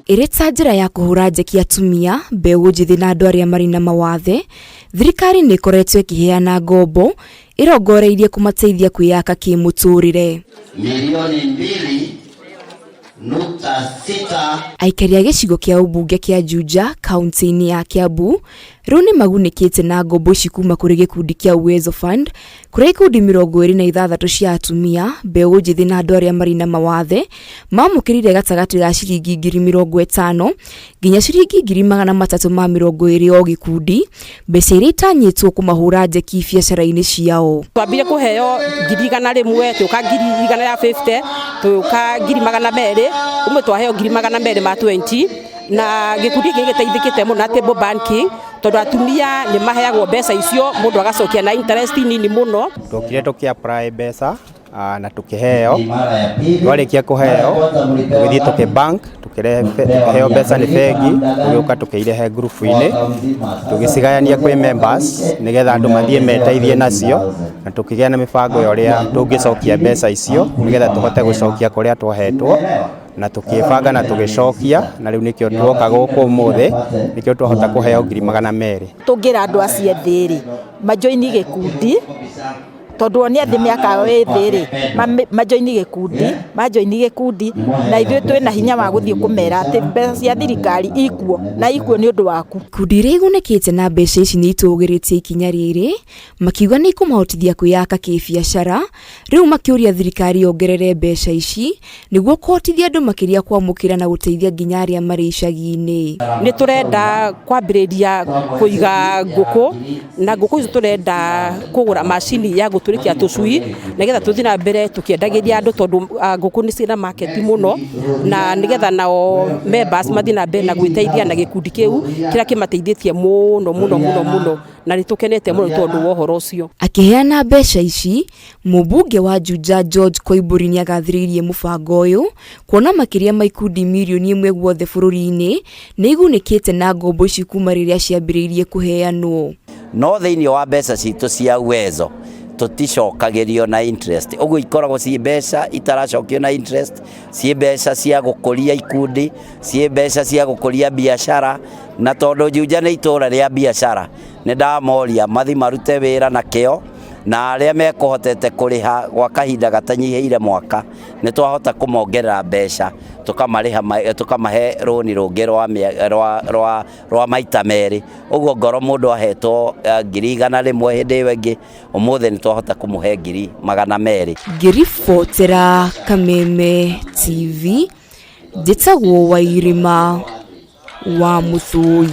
Ĩrĩ ta njĩra ya kũhũra njeki atumia, mbeũ njĩthĩ na andũ arĩa marĩ na mawathe, thirikari nĩ ĩkoretwo ĩkĩheana ngombo ĩrongoreirie kũmateithia kwĩyaka kĩmũtũrĩre. Milioni 2.6. Aikari a gĩcigo kĩa ũmbunge kĩa Juja kaunti-inĩ ya Kiambu rĩu nĩ magunĩkĩte na ngombo ici kuma kũrĩ gĩkundi kĩa Uwezo Fund, kũrĩa ikundi 26 cia atumia, mbeũ njĩthĩ na andũ arĩa marĩ na mawathe mamũkĩrire gatagatĩ ga ciringi 50,000 nginya ciringi 320,000 o gĩkundi, mbeca iria itanyĩtwo kũmahũra njeki biacara-inĩ ciao. Twambire kũheo 100,000, tũka ngiri igana rĩa 50, tũka 200,000, ũmwe twaheo 220,000 ma 20. Na gĩkundi gĩkĩ gĩteithĩkĩte mũno na table banking, tondũ atumia nĩ maheagwo mbeca icio, mũndũ agacokia na interest nini mũno. Twokire tũkĩ apply mbeca na tukĩheo. Twarĩkia kũheo, tũgĩthiĩ tũkĩ bank, tũkĩheo mbeca nĩ bengi, tũgĩũka tũkĩirehe ngurubu-inĩ, tũgĩcigayania kwĩ members nĩgetha andũ mathiĩ meteithie nacio, na tũkĩgĩa na mĩbango ya ũrĩa tũngĩcokia mbeca icio nĩgetha tũhote gũcokia kũrĩa twahetwo, na tũkĩbanga na tũgĩcokia, na rĩu nĩkĩo tuoka gũkũ ũmũthĩ, nĩkĩo twahota kũheo 200,000. Tũngĩra andũ acio ethĩ rĩ, majoini gĩkundi, tondũ o nĩ ethĩ, mĩaka yao ĩ thĩ rĩ, majoini gĩkundi, majoini gĩkundi, na ithuĩ twĩna hinya wa gũthiĩ kũmera atĩ mbeca cia thirikari ikuo na ikuo nĩ ũndũ waku. Ikundi iria igunĩkĩte na mbeca ici nĩ itũgĩrĩtie ikinya rĩrĩ, makiuga nĩ ikũmahotithia kwĩyaka kĩbiacara. Rĩu makĩũria thirikari yongerere mbeca ici nĩguo kũhotithia andũ makĩria kwamũkĩra na gũteithia nginya arĩa marĩ icagi-inĩ. Nĩ tũrenda kwambĩrĩria kũiga ngũkũ, na ngũkũ icio tũrenda kũgũra macini ya gũtũrĩkia tũcui, nĩgetha tũthiĩ na mbere tũkĩendagĩria andũ, tondũ ngũkũ nĩ ciĩna market mũno, na nĩgetha nao members mathiĩ na mbere na gwĩteithia na gĩkundi kĩu kĩrĩa kĩmateithĩtie mũno mũno mũno mũno, na nĩ tũkenete mũno tondũ wa ũhoro ũcio. Akĩheana mbeca ici, mũmbunge wa Juja George Koimbũri nĩ agathĩrĩirie mũbango ũyũ, kuona makĩria ma ikundi mirioni 1 guothe bũrũri-inĩ nĩ igunĩkĩte na ngombo ici kuma rĩrĩa ciambĩrĩirie kũheanwo. No thĩinĩ wa mbeca citũ cia Uwezo tũticokagĩrio na interest, ũguo ikoragwo ciĩ mbeca itaracokio na interest, ciĩ mbeca cia gũkũria ikundi, ciĩ mbeca cia gũkũria biacara. Na tondũ Juja nĩ itũra rĩa biacara, nĩ ndamoria mathi marute wĩra na kĩo, na arĩa mekũhotete kũrĩha gwa kahinda gatanyihĩire mwaka, nĩ twahota kũmongerera mbeca, tũkamarĩha, tũkamahe rũni rũngĩ rwa maita merĩ. Ũguo ngoro mũndũ ahetwo 100,000 hĩndĩ ĩyo ĩngĩ, ũmũthĩ nĩ twahota kũmũhe 200,000. Ngĩribotera Kameme TV, njĩtagwo Wairima wa Mũthũi.